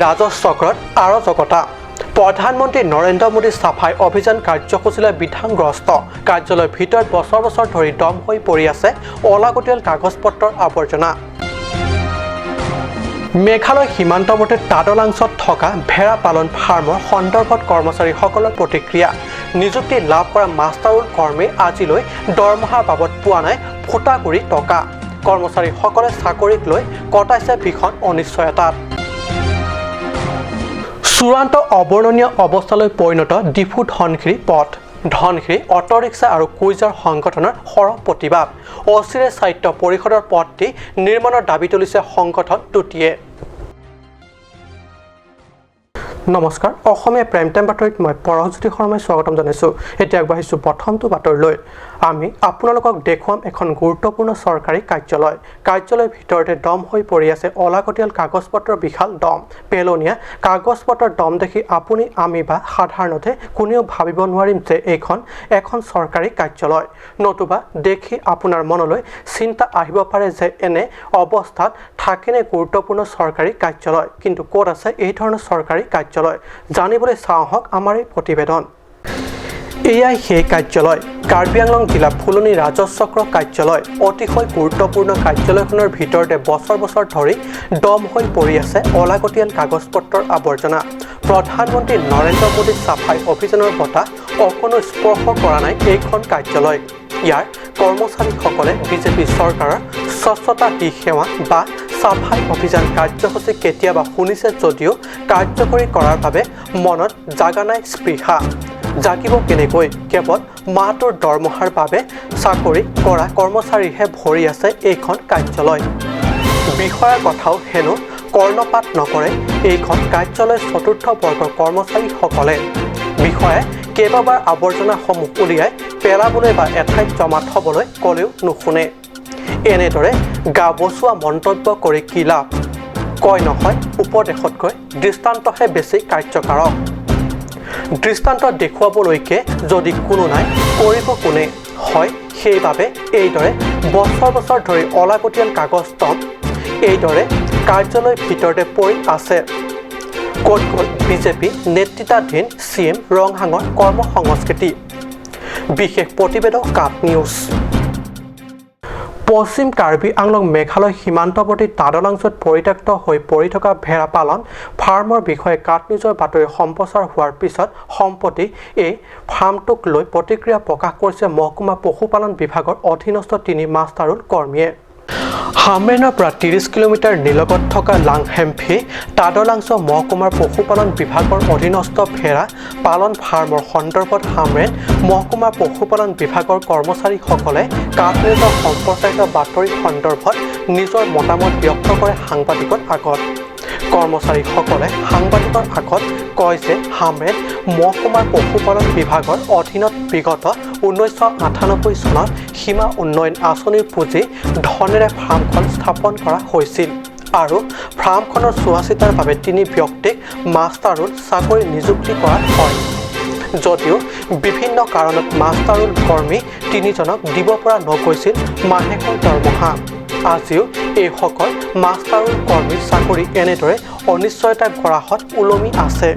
ৰাজহ চক্ৰত অৰাজকতা। প্ৰধানমন্ত্ৰী নৰেন্দ্ৰ মোদীৰ চাফাই অভিযান কাৰ্যসূচীলৈ বিধানগ্ৰস্ত কাৰ্যালয়ৰ ভিতৰত বছৰ বছৰ ধৰি দম হৈ পৰি আছে অলাগতিয়াল কাগজ পত্ৰৰ আৱৰ্জনা। মেঘালয় সীমান্তৱৰ্তী তাদলাংছত থকা ভেড়া পালন ফাৰ্মৰ সন্দৰ্ভত কৰ্মচাৰীসকলৰ প্ৰতিক্ৰিয়া। নিযুক্তি লাভ কৰা মাষ্টাৰৰোল কৰ্মীয়ে আজিলৈ দৰমহাৰ বাবদ পোৱা নাই ফুটাকড়ি টকা। কৰ্মচাৰীসকলে চাকৰিক লৈ কটাইছে ভীষণ অনিশ্চয়তাত। চূড়ান্ত অবৰ্ণনীয় অৱস্থালৈ পৰিণত ডিফু ধনশিৰি পথ। ধনশিৰি অট'ৰিক্সা আৰু কুইজাৰ সংগঠনৰ সৰব প্ৰতিবাদ। অচিৰে স্বায়ত্ত পৰিষদৰ পথটি নিৰ্মাণৰ দাবী তুলিছে সংগঠন দুটিয়ে। নমস্কাৰ, অসমীয়া প্ৰাইম টাইম বাতৰিত মই পৰশজ্যোতি শৰ্মাই স্বাগতম জনাইছোঁ। এতিয়া আগবাঢ়িছোঁ প্ৰথমটো বাতৰিলৈ। আমি আপোনালোকক দেখুৱাম এখন গুৰুত্বপূৰ্ণ চৰকাৰী কাৰ্যালয়। কাৰ্যালয়ৰ ভিতৰতে দম হৈ পৰি আছে অলাগতিয়াল কাগজ পত্ৰৰ বিশাল দম। পেলনীয়া কাগজ পত্ৰৰ দম দেখি আপুনি, আমি বা সাধাৰণতে কোনেও ভাবিব নোৱাৰিম যে এইখন এখন চৰকাৰী কাৰ্যালয়। নতুবা দেখি আপোনাৰ মনলৈ চিন্তা আহিব পাৰে যে এনে অৱস্থাত থাকেনে গুৰুত্বপূৰ্ণ চৰকাৰী কাৰ্যালয়? কিন্তু ক'ত আছে এই ধৰণৰ চৰকাৰী কাৰ্যালয়, জানিবলৈ চাওঁ আহক আমাৰ এই প্ৰতিবেদন। এয়াই সেই কাৰ্যালয়, কাৰ্বি আংলং জিলা ফুলনি ৰাজহ চক্ৰ কাৰ্যালয়। অতিশয় গুৰুত্বপূৰ্ণ কাৰ্যালয়খনৰ ভিতৰতে বছৰ বছৰ ধৰি দম হৈ পৰি আছে অলাগতিয়াল কাগজ পত্ৰৰ আৱৰ্জনা। প্ৰধানমন্ত্ৰী নৰেন্দ্ৰ মোদীৰ চাফাই অভিযানৰ বতাহ অকণো স্পৰ্শ কৰা নাই এইখন কাৰ্যালয়। ইয়াৰ কৰ্মচাৰীসকলে বিজেপি চৰকাৰৰ স্বচ্ছতা হি সেৱা বা চাফাই অভিযান কাৰ্যসূচী কেতিয়াবা শুনিছে যদিও কাৰ্যকৰী কৰাৰ বাবে মনত জাগা নাই স্পৃহা। জাগিব কেনেকৈ? কেৱল মাহটোৰ দৰমহাৰ বাবে চাকৰি কৰা কৰ্মচাৰীহে ভৰি আছে এইখন কাৰ্যালয়। বিষয়াৰ কথাও হেনো কৰ্ণপাত নকৰে এইখন কাৰ্যালয়ৰ চতুৰ্থ বৰ্গৰ কৰ্মচাৰীসকলে। বিষয়াই কেইবাবাৰ আৱৰ্জনাসমূহ উলিয়াই পেলাবলৈ বা এঠাইত জমা থ'বলৈ ক'লেও নুশুনে। এনেদৰে গা বচোৱা মন্তব্য কৰি কি লাভ? কয় নহয়, উপদেশতকৈ দৃষ্টান্তহে বেছি কাৰ্যকাৰক। দৃষ্টান্ত দেখুৱাবলৈকে যদি কোনো নাই, কৰিব কোনে? হয়, সেইবাবে এইদৰে বছৰ বছৰ ধৰি অলাগতিয়াল কাগজ দম এইদৰে কাৰ্যালয়ৰ ভিতৰতে পৰি আছে। ক'ত গ'ল বিজেপি নেতৃত্বাধীন চি এম ৰংহাঙৰ কৰ্ম সংস্কৃতি? বিশেষ প্ৰতিবেদক, কাট নিউজ। পশ্চিম কাৰ্বি আংলং মেঘালয় সীমান্তৱৰ্তী তাদলাংছত পৰিত্যক্ত হৈ পৰি থকা ভেড়া পালন ফাৰ্মৰ বিষয়ে কাট নিউজৰ বাতৰি সম্প্ৰচাৰ হোৱাৰ পিছত সম্প্ৰতি এই ফাৰ্মটোক লৈ প্ৰতিক্ৰিয়া প্ৰকাশ কৰিছে মহকুমা পশুপালন বিভাগৰ অধীনস্থ তিনি মাষ্টাৰৰোল কৰ্মীয়ে। হামৰেনৰ পৰা 30 কিলোমিটাৰ নিলগত থকা লাংহেম্ফি তাদলাংছ মহকুমাৰ পশুপালন বিভাগৰ অধীনস্থ ভেড়া পালন ফাৰ্মৰ সন্দৰ্ভত হামৰেন মহকুমাৰ পশুপালন বিভাগৰ কৰ্মচাৰীসকলে কাট নিউজৰ সম্প্ৰচাৰিত বাতৰি সন্দৰ্ভত নিজৰ মতামত ব্যক্ত কৰে সাংবাদিকৰ আগত। কৰ্মচাৰীসকলে সাংবাদিকৰ আগত কয় যে হামৰেন মহকুমাৰ পশুপালন বিভাগৰ অধীনত বিগত 1998 চনত সীমা উন্নয়ন আঁচনিৰ পুঁজি ধনেৰে ফাৰ্মখন স্থাপন কৰা হৈছিল আৰু ফাৰ্মখনৰ চোৱা চিতাৰ বাবে তিনি ব্যক্তিক মাষ্টাৰৰোল চাকৰি নিযুক্তি কৰা হয় যদিও বিভিন্ন কাৰণত মাষ্টাৰৰোল কৰ্মী তিনিজনক দিব পৰা নগৈছিল মাহেকৰ দৰমহা। আজিও এইসকল মাষ্টাৰৰোল কৰ্মীৰ চাকৰি এনেদৰে অনিশ্চয়তাৰ গৰাহত ওলমি আছে।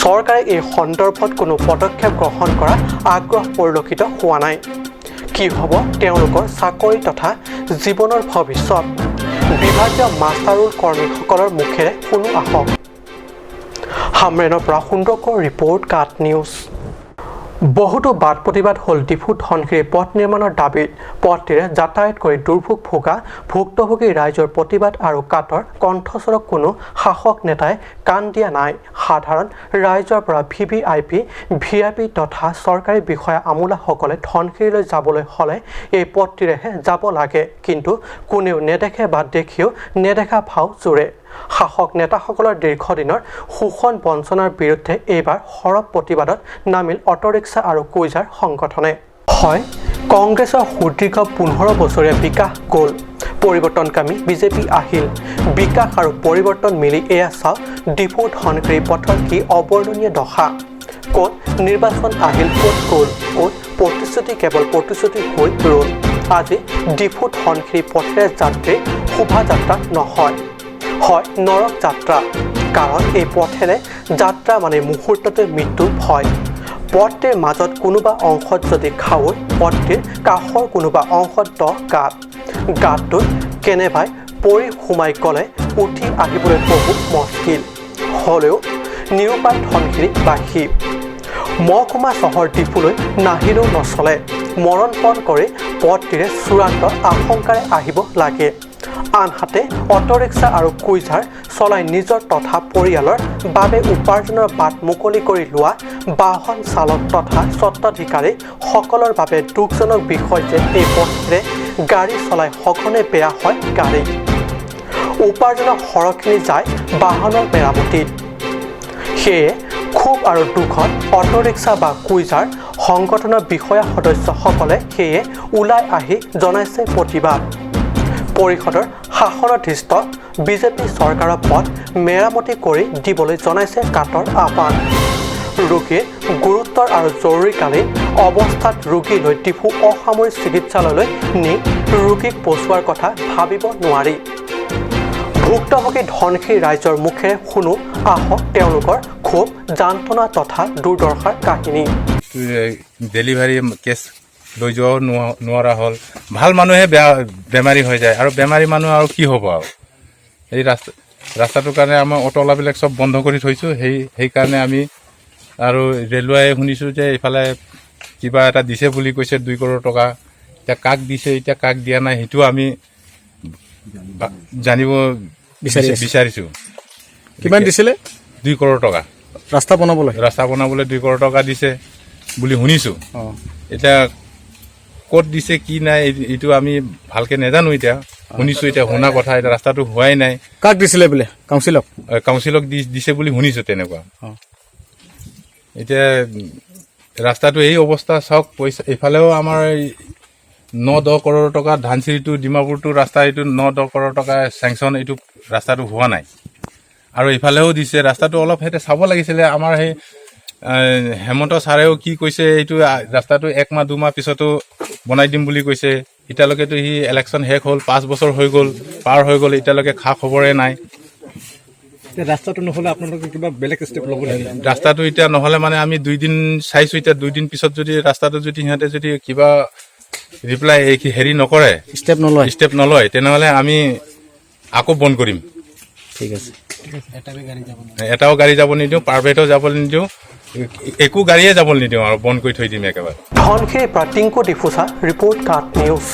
চৰকাৰে এই সন্দৰ্ভত কোনো পদক্ষেপ গ্ৰহণ কৰা আগ্ৰহ পৰিলক্ষিত হোৱা নাই। কি হ'ব তেওঁলোকৰ চাকৰি তথা জীৱনৰ ভৱিষ্যত? বিভাগীয় মাষ্টাৰৰোল কৰ্মীসকলৰ মুখেৰে শুনো আহক। হামৰেনৰ পৰা সুন্দৰকৰ ৰিপৰ্ট, কাট নিউজ। বহুতো বাদ প্ৰতিবাদ হ'ল ডিফু ধনশিৰি পথ নিৰ্মাণৰ দাবীত। পথটিৰে যাতায়াত কৰি দুৰ্ভোগ ভোগা ভুক্তভোগী ৰাইজৰ প্ৰতিবাদ আৰু কাতৰ কণ্ঠস্বৰক কোনো শাসক নেতাই কাণ দিয়া নাই। সাধাৰণ ৰাইজৰ পৰা ভিভিআইপি, ভিআইপি তথা চৰকাৰী বিষয়া আমোলাসকলে ধনশিৰিলৈ যাবলৈ হ'লে এই পথটিৰেহে যাব লাগে। কিন্তু কোনেও নেদেখে বা দেখিও নেদেখা ভাও জোৰে। শাসক নেতাসকলৰ দীৰ্ঘদিনৰ শোষণ বঞ্চনাৰ বিৰুদ্ধে এইবাৰ সৰব প্ৰতিবাদত নামিল অট'ৰিক্সা আৰু কুইজাৰ সংগঠনে। হয়, কংগ্ৰেছৰ সুদীৰ্ঘ 15 বছৰীয়া বিকাশ গ'ল, পৰিৱৰ্তনকামী বিজেপি আহিল। বিকাশ আৰু পৰিৱৰ্তন মিলি এয়া চাওক ডিফু ধনশিৰি পথৰ কি অবৰ্ণনীয় দশা। ক'ত নিৰ্বাচন আহিল, ক'ত গ'ল? ক'ত প্ৰতিশ্ৰুতি কেৱল প্ৰতিশ্ৰুতি হৈ ৰ'ল? আজি ডিফু ধনশিৰি পথেৰে যাত্ৰীৰ শোভাযাত্ৰা নহয়। হয় নৰক যাত্ৰা। কাৰণ এই পথেৰে যাত্ৰা মানে মুহূৰ্ততে মৃত্যুৰ ভয়। পথটিৰ মাজত কোনোবা অংশত যদি খাৱৈ, পথটিৰ কাষৰ কোনোবা অংশত দ গাঁত, গাঁতটোত কেনেবাই পৰি সোমাই গ'লে উঠি আহিবলৈ বহু মস্কিল। হ'লেও নিৰুপায় ধনশিৰিবাসী। মহকুমা চহৰ ডিফুলৈ নাহিলেও নচলে, মৰণপণ কৰি পথটিৰে চূড়ান্ত আশংকাৰে আহিব লাগে। আনহাতে অট'ৰিক্সা আৰু কুইজাৰ চলাই নিজৰ তথা পৰিয়ালৰ বাবে উপাৰ্জনৰ বাট মুকলি কৰি লোৱা বাহন চালক তথা স্বত্বাধিকাৰীসকলৰ বাবে দুখজনক বিষয় যে এই পথেৰে গাড়ী চলাই সঘনে বেয়া হয় গাড়ী। উপাৰ্জনৰ সৰহখিনি যায় বাহনৰ মেৰামতিত। সেয়ে ক্ষোভ আৰু দুখত অট'ৰিক্সা বা কুইজাৰ সংগঠনৰ বিষয়া সদস্যসকলে সেয়ে ওলাই আহি জনাইছে প্ৰতিবাদ। পৰিষদৰ শাসনাধিষ্ঠ বিজেপি চৰকাৰৰ পথ মেৰামতি কৰি দিবলৈ জনাইছে কাতৰ আহ্বান। ৰোগীৰ গুৰুত্বৰ আৰু জৰুৰীকালীন অৱস্থাত ৰোগী লৈ ডিফু অসামৰিক চিকিৎসালয়লৈ নি ৰোগীক পচোৱাৰ কথা ভাবিব নোৱাৰি। ভুক্তভোগী ধনশিৰি ৰাইজৰ মুখেৰে শুনো আহক তেওঁলোকৰ ক্ষোভ, যান্ত্ৰণা তথা দুৰ্দশাৰ কাহিনী। ডেলিভাৰী কেছ লৈ যোৱাও নোৱাৰা হ'ল। ভাল মানুহে বেয়া বেমাৰী হৈ যায় আৰু বেমাৰী মানুহ আৰু কি হ'ব? আৰু এই ৰাস্তাটোৰ কাৰণে আমাৰ অট'ৱালাবিলাক চব বন্ধ কৰি থৈছোঁ। সেইকাৰণে আমি আৰু ৰেলৱে শুনিছোঁ যে এইফালে কিবা এটা দিছে বুলি কৈছে, 2 কৰোৰ টকা। এতিয়া কাক দিছে, এতিয়া কাক দিয়া নাই, সেইটো আমি জানিব বিচাৰি আছে। বিচাৰিছোঁ। কিমান দিছিলে? 2 কৰোৰ টকা। ৰাস্তা বনাবলৈ? ৰাস্তা বনাবলৈ 2 কৰোৰ টকা দিছে বুলি শুনিছোঁ। এতিয়া ক'ত দিছে কি নাই, এইটো আমি ভালকে নাজানো। এতিয়া শুনিছো, এতিয়া শুনা কথা, এতিয়া ৰাস্তাটো হোৱাই নাই। কাক দিছিলে বোলে? কাউন্সিলক? কাউন্সিলক দিছে বুলি শুনিছো তেনেকুৱা। এতিয়া ৰাস্তাটো এই অৱস্থা চাওক। পইচা এইফালেও আমাৰ এই 9-10 কৰোৰ টকা, ধানচিৰিটো ডিমাপুৰটো ৰাস্তা, এইটো 9-10 কৰোৰ টকা চেংচন, এইটো ৰাস্তাটো হোৱা নাই। আৰু এইফালেও দিছে, ৰাস্তাটো অলপ সিহঁতে চাব লাগিছিলে। আমাৰ সেই হেমন্ত ছাৰেও কি কৈছে, এইটো ৰাস্তাটো একমাহ দুমাহ পিছতো বনাই দিম বুলি কৈছে। এতিয়ালৈকেতো সি ইলেকশ্যন শেষ হ'ল, 5 বছৰ হৈ গ'ল, পাৰ হৈ গ'ল, এতিয়ালৈকে খা খবৰে নাই। এতিয়া ৰাস্তাটো নহ'লে আপোনালোকে কিবা বেলেগ ষ্টেপ ল'ব নেকি? ৰাস্তাটো এতিয়া নহ'লে মানে আমি 2 দিন চাইছো। এতিয়া 2 দিন পিছত যদি ৰাস্তাটো যদি সিহঁতে যদি কিবা ৰিপ্লাই হেৰি নকৰে, ষ্টেপ নলয়, ষ্টেপ নলয়, তেনেহ'লে আমি আকৌ বন্ধ কৰিম। ঠিক আছে। এটাও গাড়ী যাব নিদিওঁ, প্ৰাইভেটো যাবলৈ নিদিওঁ, একো গাড়ীয়ে যাবলৈ নিদিওঁ আৰু বন্ধ কৰি থৈ দিম একেবাৰে। ধনশিৰিৰ পৰা টিংকু ডিফুচা ৰিপৰ্ট, কাট নিউজ।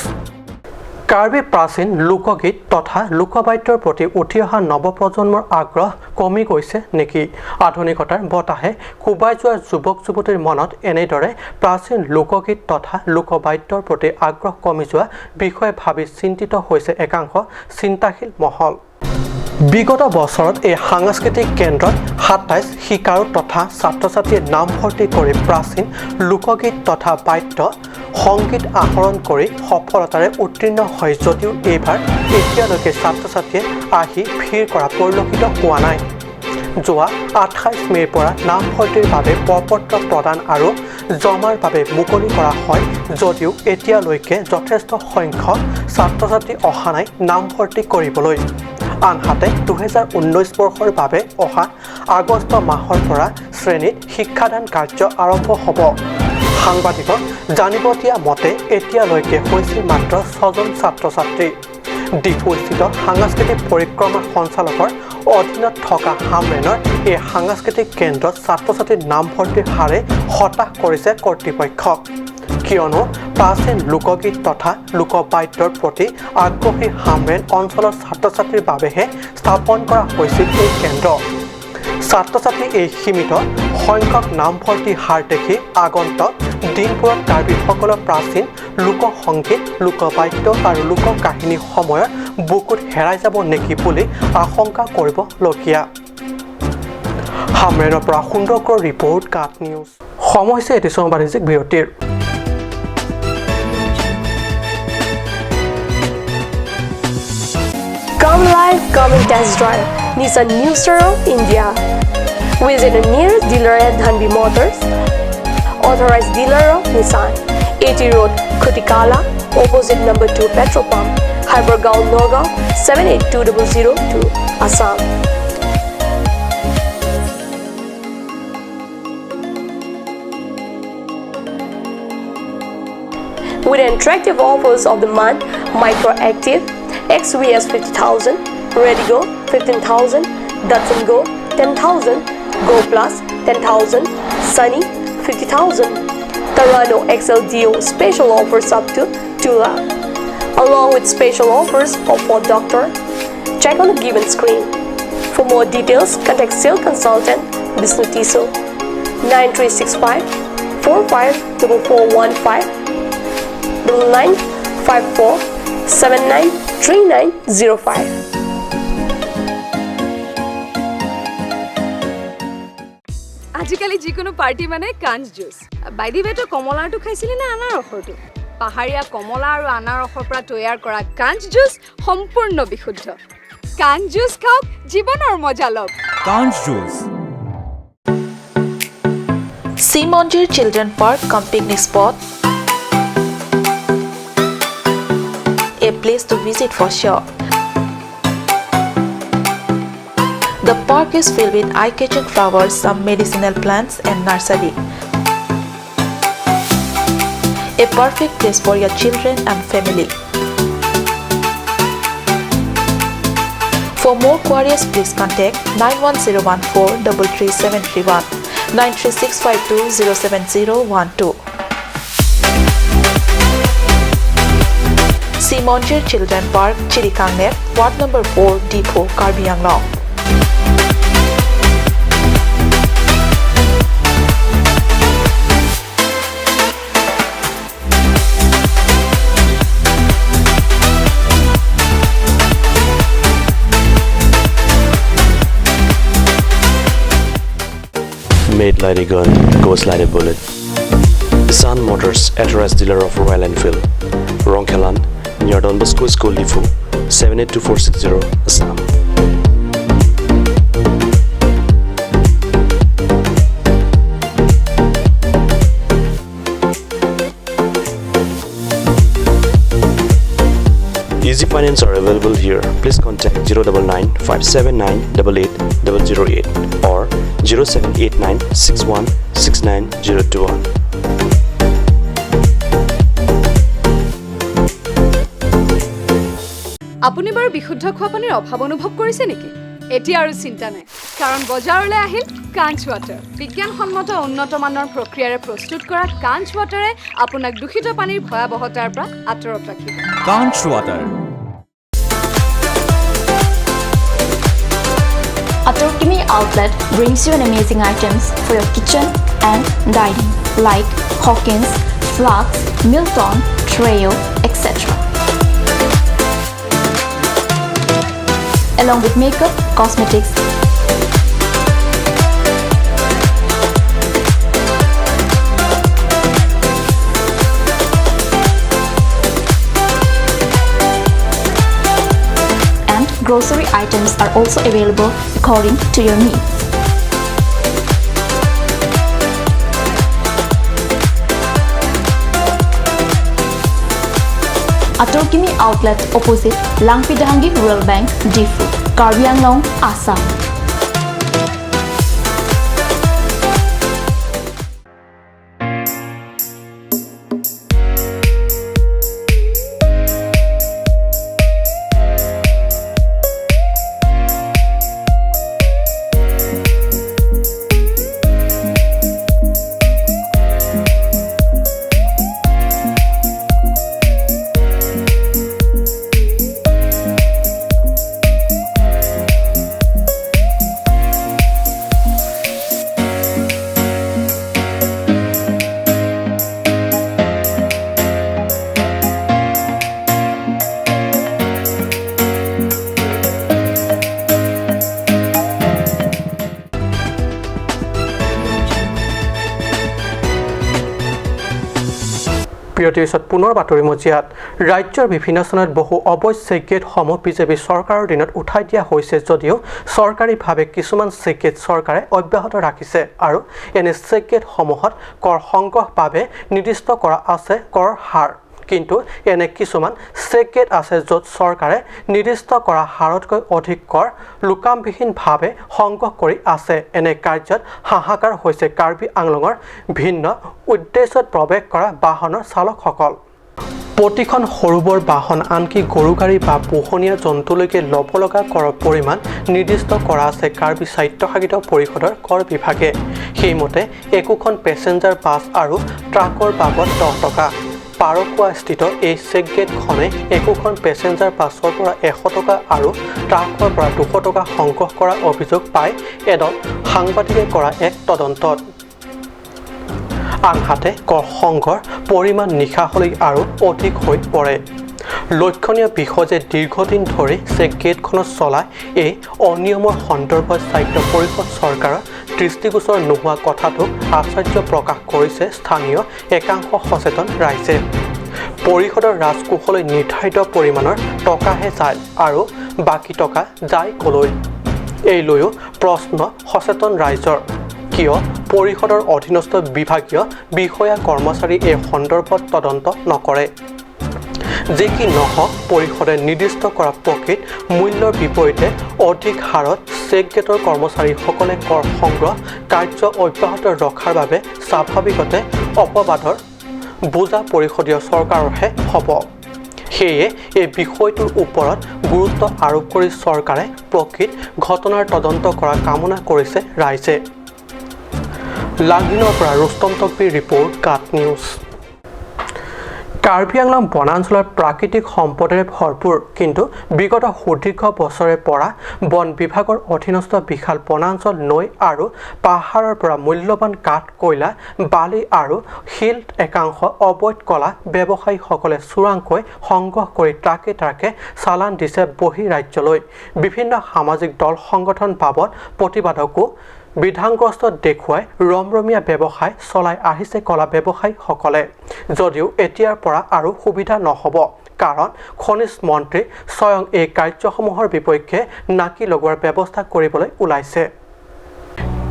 কাৰ্বি প্ৰাচীন লোকগীত তথা লোকবাদ্যৰ প্ৰতি উঠি অহা নৱপ্ৰজন্মৰ আগ্ৰহ কমি গৈছে নেকি? আধুনিকতাৰ বতাহে কোবাই যোৱা যুৱক যুৱতীৰ মনত এনেদৰে প্ৰাচীন লোকগীত তথা লোকবাদ্যৰ প্ৰতি আগ্ৰহ কমি যোৱা বিষয়ে ভাবি চিন্তিত হৈছে একাংশ চিন্তাশীল মহল। বিগত বছৰত এই সাংস্কৃতিক কেন্দ্ৰত 27 শিকাৰু তথা ছাত্ৰ ছাত্ৰীয়ে নামভৰ্তি কৰি প্ৰাচীন লোকগীত তথা বাদ্য সংগীত আহৰণ কৰি সফলতাৰে উত্তীৰ্ণ হয় যদিও এইবাৰ এতিয়ালৈকে ছাত্ৰ ছাত্ৰীয়ে আহি ভিৰ কৰা পৰিলক্ষিত হোৱা নাই। যোৱা 28 মে'ৰ পৰা নামভৰ্তিৰ বাবে প্ৰপত্ৰ প্ৰদান আৰু জমাৰ বাবে মুকলি কৰা হয় যদিও এতিয়ালৈকে যথেষ্ট সংখ্যক ছাত্ৰ ছাত্ৰী অহা নাই নামভৰ্তি কৰিবলৈ। আনহাতে 2019 বৰ্ষৰ বাবে অহা আগষ্ট মাহৰ পৰা শ্ৰেণীত শিক্ষাদান কাৰ্য আৰম্ভ হ'ব। সাংবাদিকক জানিব দিয়া মতে এতিয়ালৈকে হৈছে মাত্ৰ ছজন ছাত্ৰ ছাত্ৰী। ডিফুস্থিত সাংস্কৃতিক পৰিক্ৰমা সঞ্চালকৰ অধীনত থকা হামৰেনৰ এই সাংস্কৃতিক কেন্দ্ৰত ছাত্ৰ ছাত্ৰীৰ নামভৰ্তিৰ হাৰে হতাশ কৰিছে কৰ্তৃপক্ষক। কিয়নো প্ৰাচীন লোকগীত তথা লোকবাদ্যৰ প্ৰতি আগ্ৰহী হামৰেন অঞ্চলৰ ছাত্ৰ ছাত্ৰীৰ বাবেহে স্থাপন কৰা হৈছিল এই কেন্দ্ৰ। ছাত্ৰ ছাত্ৰী এই সীমিত সংখ্যক নামভৰ্তি হাৰ দেখি আগন্তুক দিনবোৰত কাৰ্বিসকলৰ প্ৰাচীন লোকসংগীত, লোকবাদ্য আৰু লোককাহিনী সময়ৰ বুকুত হেৰাই যাব নেকি বুলি আশংকা কৰিবলগীয়া। হামৰেনৰ পৰা সুন্দৰকৰ ৰিপৰ্ট, কাট নিউজ। সময় হৈছে এটি বাণিজ্যিক বিৰতিৰ। Come live, come and test drive Nissan New Star of India. Visit the nearest dealer at Dhanbi Motors, authorized dealer of Nissan, AT Road, Khutikala, opposite number 2 petrol pump, Haibargaon, Nagaon 782002, Assam. With attractive offers of the month, Micro Active, XVS 50,000, Redigo 15,000, Datsun Go 10,000, Go Plus 10,000, Sunny 50,000, Tarano XLDO special offers up to 2 lakh, along with special offers of for doctor. Check on the given screen. For more details, contact sales consultant Bishnu Tiso 9365 454415 9954 793905. আজিকালি যিকোনো party মানে কাঞ্চ juice. By the ৱে, তই কমলাৰটো খাইছিলি নে আনাৰসৰটো? পাহাৰীয়া কমলা আৰু আনাৰসৰ পৰা তৈয়াৰ কৰা কাঞ্চ জুচ সম্পূৰ্ণ বিশুদ্ধ। কাঞ্চ জুচ খাওক, জীৱনৰ মজা লওক। Kanch Juice. Simonjir Children Park cum picnic spot, a place to visit for sure. The park is filled with eye-catching flowers, some medicinal plants and nursery. A perfect place for your children and family. For more queries, please contact 91014 33731, 93652 07012. Simonjir Children Park, Chirikangnep, Ward Number 4, Depot, Karbi Anglong. Made like a gun, goes like a bullet. Sun Motors, authorized dealer of Royal Enfield, Rongkhelan, near Don Bosco School, Diphu, 782460, Assam. Easy finance are available here. Please contact 099 579 88 008 or 0789 61 69 021. আপুনি বাৰু বিশুদ্ধ খোৱা পানীৰ অভাৱ অনুভৱ কৰিছে নেকি? এতিয়া আৰু চিন্তা নাই, কাৰণ বজাৰলৈ আহিল কাঞ্চ ৱাটাৰ। বিজ্ঞানসন্মত উন্নত মানৰ প্ৰক্ৰিয়াৰে প্ৰস্তুত কৰা কাঞ্চ ৱাটাৰে আপোনাক দূষিত পানীৰ ভয়াৱহতাৰ পৰা আঁতৰত ৰাখিব। Kanch Water. Atorkimi Outlet brings you an amazing items for your kitchen and dining like Hawkins, Flux, Milton, Treo, etc. Along with makeup, cosmetics, and grocery items are also available according to your needs. Atorkimi Outlet opposite Langpidahangi Rural Bank, Diphu, Karbi Anglong, Assam. বিৰতিৰ পিছত পুনৰ বাতৰি মজিয়াত। ৰাজ্যৰ বিভিন্ন স্থানত বহু অবৈধ চেকগেটসমূহ বিজেপি চৰকাৰৰ দিনত উঠাই দিয়া হৈছে যদিও চৰকাৰীভাৱে কিছুমান চেকগেট চৰকাৰে অব্যাহত ৰাখিছে আৰু এনে চেকগেটসমূহত কৰ সংগ্ৰহ বাবে নিৰ্দিষ্ট কৰা আছে কৰ হাৰ। কিন্তু এনে কিছুমান চেক গেট আছে য'ত চৰকাৰে নিৰ্দিষ্ট কৰা হাৰতকৈ অধিক কৰ লুকামবিহীনভাৱে সংগ্ৰহ কৰি আছে। এনে কাৰ্যত হাহাকাৰ হৈছে কাৰ্বি আংলঙৰ ভিন্ন উদ্দেশ্যত প্ৰৱেশ কৰা বাহনৰ চালকসকল। প্ৰতিখন সৰু বৰ বাহন, আনকি গৰু গাড়ী বা পোহনীয়া জন্তুলৈকে ল'ব লগা কৰৰ পৰিমাণ নিৰ্দিষ্ট কৰা আছে কাৰ্বি স্বায়ত্তশাসিত পৰিষদৰ কৰ বিভাগে। সেইমতে একোখন পেছেঞ্জাৰ বাছ আৰু ট্ৰাকৰ বাবদ 10 টকা। পাৰকোৱাস্থিত এই চেক গেটখনে একোখন পেছেঞ্জাৰ বাছৰ পৰা 100 টকা আৰু ট্ৰাকৰ পৰা 200 টকা সংগ্ৰহ কৰাৰ অভিযোগ পাই এদল সাংবাদিকে কৰা এক তদন্তত। আনহাতে কৰ সংগ্ৰহৰ পৰিমাণ নিশাহলৈ আৰু অধিক হৈ পৰে। লক্ষণীয় বিষয় যে দীৰ্ঘদিন ধৰি চেক গেটখনত চলা এই অনিয়মৰ সন্দৰ্ভত স্বায়ত্ত পৰিষদ চৰকাৰৰ দৃষ্টিগোচৰ নোহোৱা কথাটোক আশ্চৰ্য প্ৰকাশ কৰিছে স্থানীয় একাংশ সচেতন ৰাইজে। পৰিষদৰ ৰাজকোষলৈ নিৰ্ধাৰিত পৰিমাণৰ টকাহে যায় আৰু বাকী টকা যায় কলৈ, এই লৈও প্ৰশ্ন সচেতন ৰাইজৰ। কিয় পৰিষদৰ অধীনস্থ বিভাগীয় বিষয়া কৰ্মচাৰী এই সন্দৰ্ভত তদন্ত নকৰে? যি কি নহওক, পৰিষদে নিৰ্দিষ্ট কৰা প্ৰকৃত মূল্যৰ বিপৰীতে অধিক হাৰত চেক গেটৰ কৰ্মচাৰীসকলে কৰ সংগ্ৰহ কাৰ্য অব্যাহত ৰখাৰ বাবে স্বাভাৱিকতে অপবাদৰ বোজা পৰিষদীয় চৰকাৰৰহে হ'ব। সেয়ে এই বিষয়টোৰ ওপৰত গুৰুত্ব আৰোপ কৰি চৰকাৰে প্ৰকৃত ঘটনাৰ তদন্ত কৰা কামনা কৰিছে ৰাইজে। লাংহিনৰ পৰা ৰুস্তম তকবিৰ ৰিপৰ্ট, কাট নিউজ। কাৰ্বি আংলং বনাঞ্চলৰ প্ৰাকৃতিক সম্পদেৰে ভৰপূৰ, কিন্তু বিগত সুদীৰ্ঘ বছৰে পৰা বন বিভাগৰ অধীনস্থ বিশাল বনাঞ্চল, নৈ আৰু পাহাৰৰ পৰা মূল্যৱান কাঠ, কয়লা, বালি আৰু শিল একাংশ অবৈধ কলা ব্যৱসায়ীসকলে চোৰাংকৈ সংগ্ৰহ কৰি ট্ৰাকে ট্ৰাকে চালান দিছে বহিঃৰাজ্যলৈ। বিভিন্ন সামাজিক দল সংগঠন বাবদ প্ৰতিবাদকো বিধানগ্ৰস্ত দেখুৱাই ৰমৰমীয়া ব্যৱসায় চলাই আহিছে কলা ব্যৱসায়ীসকলে। যদিও এতিয়াৰ পৰা আৰু সুবিধা নহ'ব, কাৰণ খনিজ মন্ত্ৰী স্বয়ং এই কাৰ্যসমূহৰ বিপক্ষে নাকি লগোৱাৰ ব্যৱস্থা কৰিবলৈ ওলাইছে।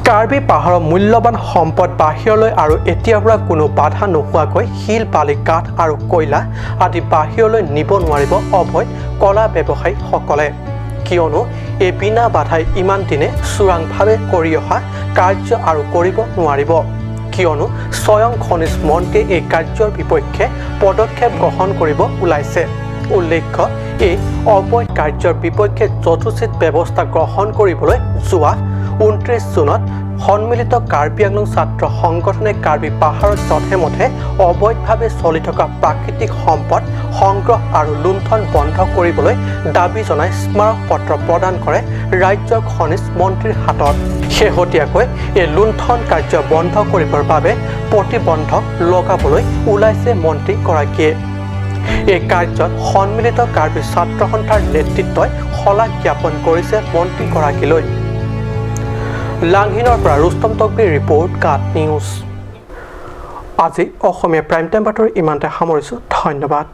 কাৰ্বি পাহাৰৰ মূল্যৱান সম্পদ বাহিৰলৈ আৰু এতিয়াৰ পৰা কোনো বাধা নোহোৱাকৈ শিল, বালি, কাঠ আৰু কয়লা আদি বাহিৰলৈ নিব নোৱাৰিব অবৈধ কলা ব্যৱসায়ীসকলে। কিয়নো এই বিনা বাধাই ইমান দিনে চোৰাংভাৱে কৰি অহা কাৰ্য আৰু কৰিব নোৱাৰিব। কিয়নো স্বয়ং খনিজ মন্ত্ৰীয়ে এই কাৰ্যৰ বিপক্ষে পদক্ষেপ গ্ৰহণ কৰিব ওলাইছে। উল্লেখ্য, এই অবৈধ কাৰ্যৰ বিপক্ষে যথোচিত ব্যৱস্থা গ্ৰহণ কৰিবলৈ যোৱা 29 জুনত সন্মিলিত কাৰ্বি আংলং ছাত্ৰ সংগঠনে কাৰ্বি পাহাৰত যধে মধে অবৈধভাৱে চলি থকা প্ৰাকৃতিক সম্পদ সংগ্ৰহ আৰু লুণ্ঠন বন্ধ কৰিবলৈ দাবী জনাই স্মাৰক পত্ৰ প্ৰদান কৰে ৰাজ্যৰ খনিজ মন্ত্ৰীৰ হাতত। শেহতীয়াকৈ এই লুণ্ঠন কাৰ্য বন্ধ কৰিবৰ বাবে প্ৰতিবন্ধক লগাবলৈ ওলাইছে মন্ত্ৰীগৰাকীয়ে। এই কাৰ্যত সন্মিলিত কাৰ্বি ছাত্ৰ সন্থাৰ নেতৃত্বই শলাগ জ্ঞাপন কৰিছে মন্ত্ৰীগৰাকীলৈ। লাংহিনৰ পৰা ৰুস্তম তকবিৰ ৰিপৰ্ট, কাট নিউজ। আজি অসমীয়া প্ৰাইম টাইম বাতৰি ইমানতে সামৰিছোঁ। ধন্যবাদ।